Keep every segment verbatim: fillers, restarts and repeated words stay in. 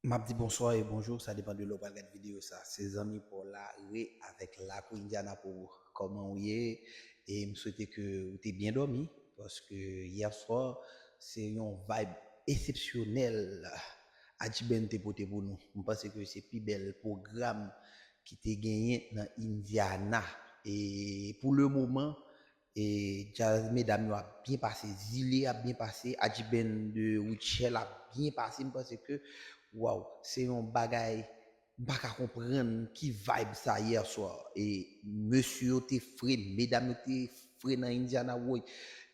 M ap di bonswa e bonjou, sa depann de lè w pral gad videyo sa. Se zanmi pa w la, Ray avèk Lakou Indiana pou ou. Kòman w ye? E m swete ke ou te byen dòmi, paske yè swa, se yon vibe eksepsyonèl Adjiben te pote pou nou. M panse ke se pi bèl pwogram ki te genyen nan Indiana. E pou le moman, e djaz medam yo ap byen pase, Zile ap byen pase, Adjiben de Rutshelle ap byen pase. M panse ke, waw, se yon bagay, m pa ka konprann ki vibe sa yè swa. E mesye yo te fre, medam yo te fre nan Indiana, woy.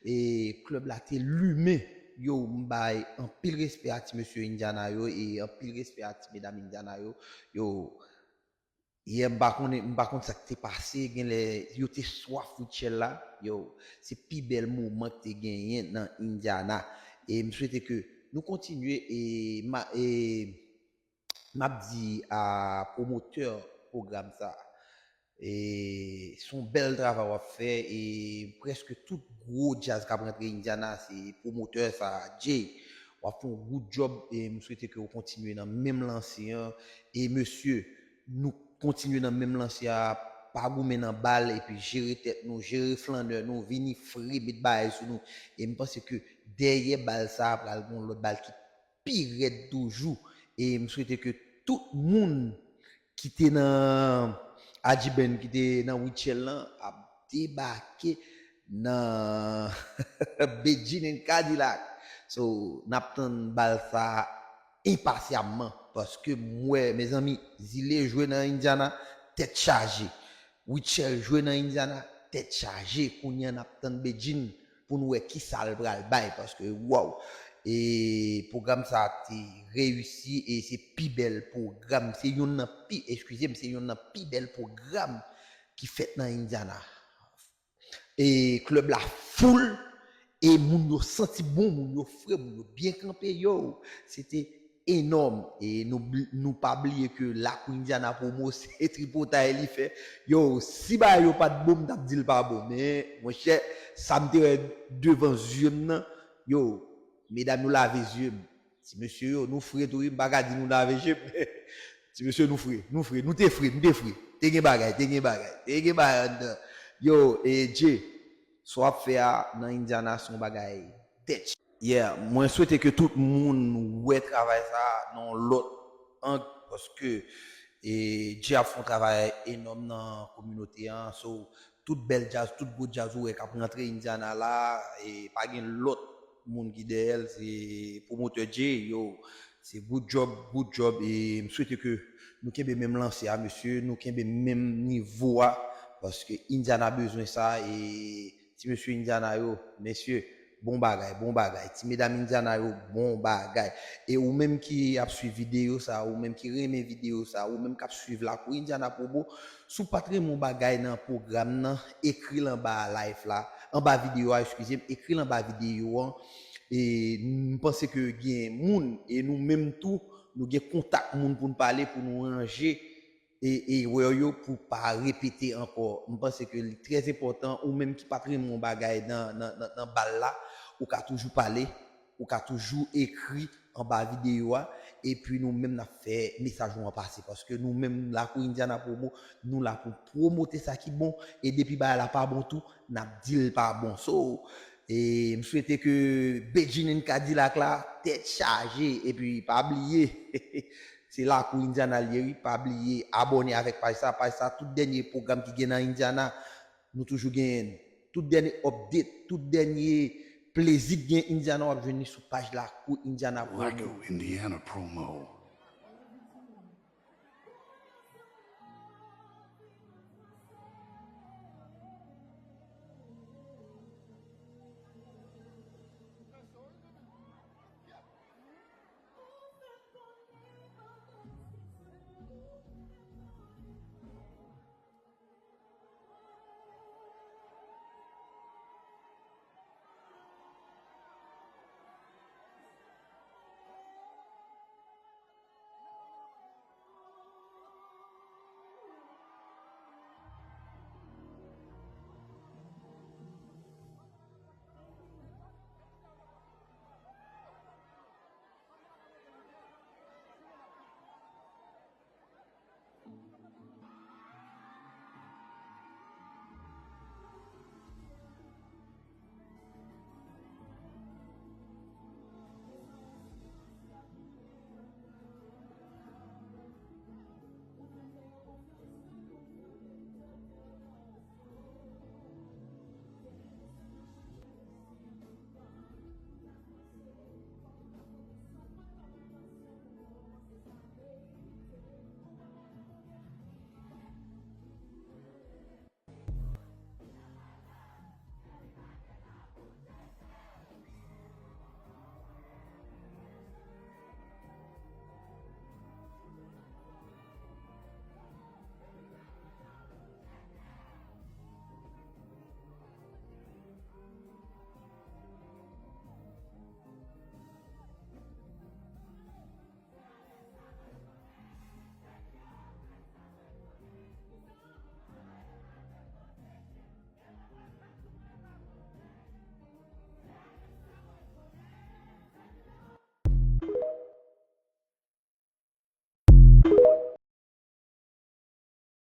E klèb la te limen. Yo, m bay anpil respè a ti mesye Indiana yo e anpil respè a ti medam Indiana yo. Yo, yè m pa konnen, m pa konn sa k te pase, genlè yo te swaf Rutshelle la. Yo, se pi bèl moman ki te genyen nan Indiana. E m swete ke nou kontinye e, ma, e m ap di a pwomotè pwogram sa, e se yon bèl travay w ap fè e prèske tout gwo djaz k ap rantre Indiana se pwomotè sa, Jay. W ap fè yon good job e m swete ke w kontinye nan menm lanse an. E mesye, nou kontinye nan menm lanse a, pa goumen nan bal epi jere tèt nou, jere flannè nou, vini fre, met bagay sou nou. E m panse ke dèyè bal sa a pral gen yon lòt bal ki pi rèd toujou. E m swete ke tout moun ki te nan Adjiben, ki te nan Rutshelle lan, ap debake nan Bedjine and Cadillac. So, n ap tann bal sa enpasyabman, paske m wè, mezanmi, Zile jwe nan Indiana, tèt chaje. Rutshelle jwe nan Indiana, tèt chaje. Kounye a n ap tann Bedjine pou n wè kisa l pral bay, paske, waw, e pwogram sa te reyisi e se pi bèl pwogram, se youn nan pi, eskize m, se youn nan pi bèl pwogram ki fèt nan Indiana. E klèb la full, e moun yo santi bon, moun yo fre, moun yo byen kanpe, yo, se te enòm. E nou, bli- nou pa bliye ke Lakou Indiana Promo, se tripotay li fè. Yo, si bagay yo pa t bon, m t ap di l pa bon. Men, monchè, sa m te wè devan zye m nan, yo, medam yo lave zye m. Ti mesye yo, nou fre tou wi, m pa ka di nou lave je m, men ti mesye nou fre, nou fre, nou te fre, nou te fre. Te gen bagay, te gen bagay, te gen bagay anndan. Yo, e Dje, sa w ap fè a nan Indiana se yon bagay tèt. Yeah, mwen swete ke tout moun wè travay sa a nan yon lòt ang, paske e Dje ap fè yon travay enòm nan kominote an. So, tout bèl djaz, tout gwo djaz ou wè k ap rantre Indiana la, e pa gen lòt moun ki dèyè l, se pwomotè Dje, yo, se good job, good job, e m swete ke nou kenbe menm lanse a, mesye, nou kenbe menm nivo a, paske Indiana bezwen sa, e ti mesye Indiana yo, mesye, bon bagay, bon bagay, ti medam Indiana yo, bon bagay. E ou menm ki ap swiv videyo sa, ou menm ki renmen videyo sa, ou menm k ap swiv Lakou Indiana Promo, si w pa t renmen yon bagay nan pwogram nan, ekri l anba live la, anba videyo a, eskize m, ekri l anba videyo an. E m panse ke gen moun, e nou menm tou, nou gen kontak moun pou n pale, pou nou ranje e erè yo pou pa repete ankò. M panse ke li trè enpòtan, ou menm ki pa t renmen yon bagay nan, nan, nan, nan bal la, ou ka toujou pale, ou ka toujou ekri anba videyo a, epi nou menm n ap fè mesaj ou an pase, paske nou menm Lakou Indiana Promo, nou la pou pwomote sa ki bon, e depi bagay la pa bon tou, n ap di l pa bon. So, e m swete ke Bedjine and Cadillac la, tèt chaje, epi pa bliye, se Lakou Indiana l ye wi, pa bliye abòne avèk paj sa, paj sa, tout dènye pwogram ki gen nan Indiana, nou toujou genyen l. Tout dènye update, tout dènye plezi k gen Indiana, w ap jwenn li sou paj Lakou Indiana Promo. Lakou Indiana Promo.